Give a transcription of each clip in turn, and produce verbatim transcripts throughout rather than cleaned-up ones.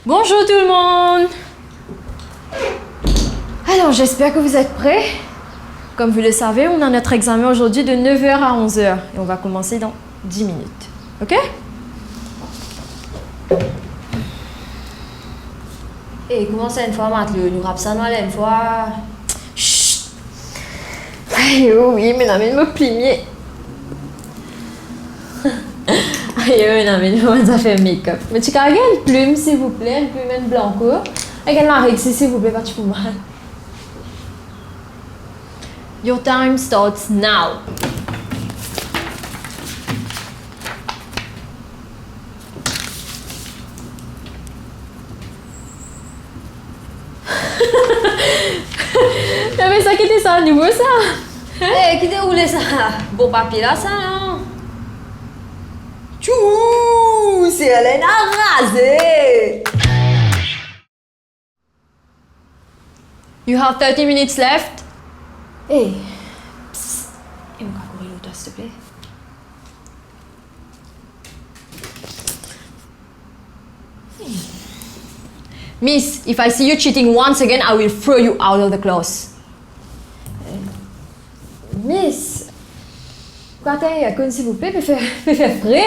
Bonjour tout le monde. Alors, j'espère que vous êtes prêts. Comme vous le savez, on a notre examen aujourd'hui de neuf heures à onze heures et on va commencer dans dix minutes. OK ? Eh, kouma sa enn fwa, matlot, nou rap sa nou ale enn fwa. Chut. Ayo, wi, mo amenn mo plimie. Ayo, mo amenn mo zafer make-up. Mo ti kapav gagn enn plim, silvouple, enn plim, enn blanko. Ek enn lareg si, silvouple, pa ti pou mal. Your time starts now. Non, me sa ki ti sa, nouvo sa? Eh, ki ti oule sa? Bon papie la sa, non? Tchou, se Elena raze. You have thirty minutes left. Eh, psst. E mo kapav kouri lor twa, silvouple? Miss, if I see you cheating once again, I will throw you out of the class. Eh, Miss, kouma atann, silvouple, pe fer, pe fer fre.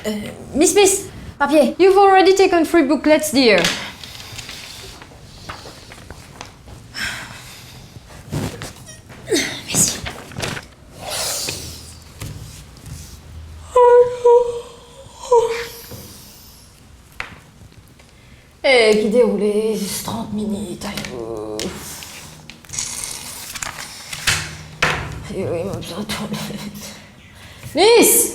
Euh, Miss, Miss, papie. You've already taken three booklets, dear. Merci. Eh, ki deroule, zis trant minit, ayo. Ayo, mo bizin twalet. Miss!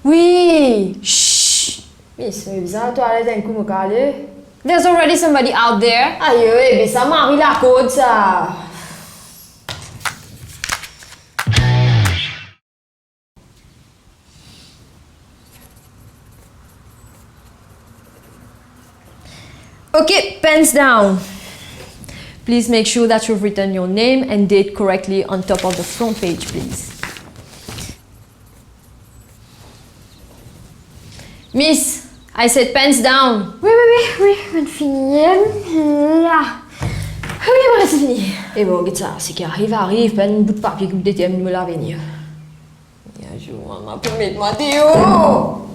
Wi! Shh! Miss, mo bizin twalet enn kou, mo kapav ale? There's already somebody out there. Ayo, ebe sa mari lakord sa. Okay, pens down. Please make sure that you've written your name and date correctly on top of the front page, please. Miss, I said pens down. Wi, wi, wi, wi, mo'nn fini, la. Wi, mo'nn fini. E bon, get sa, seki ariv, ariv, pa enn bout papie ki pou determinn mo lavenir. Enn zour, mama pou met mwa deor.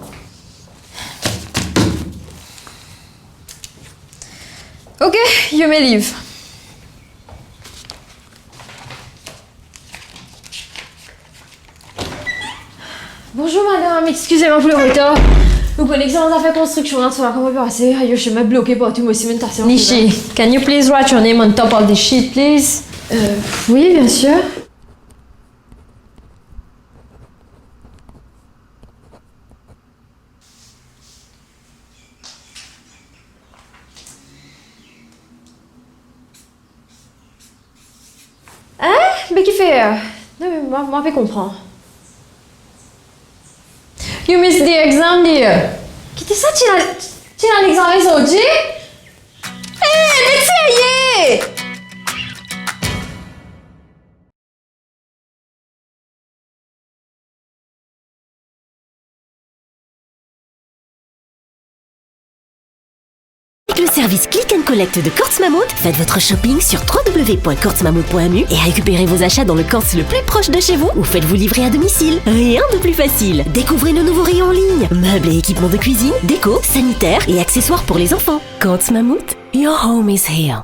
Okay, you may leave. Bonjour madame, excusez-moi pour le retard. Ou kone ki sa, nou zafer konstriksion la, sa va kouma pase, ayo, sime bloke partou, mo osi, mo'nn tase an Nishi, can you please write your name on top of the sheet, please? Euh, oui, bien sûr. Hein? Me kifer? Non, me mwa, mwa pa konpran. You missed the exam, dear. Ki ti sa, ti ena, ti ena lexamen zordi? Eh, met serye! Avec le service Click and Collect de Courts Mammouth, faites votre shopping sur trois W point courts mammouth point M U et récupérez vos achats dans le Courts le plus proche de chez vous ou faites-vous livrer à domicile. Rien de plus facile. Découvrez nos nouveaux rayons en ligne. Meubles et équipements de cuisine, déco, sanitaire et accessoires pour les enfants. Courts Mammouth, your home is here.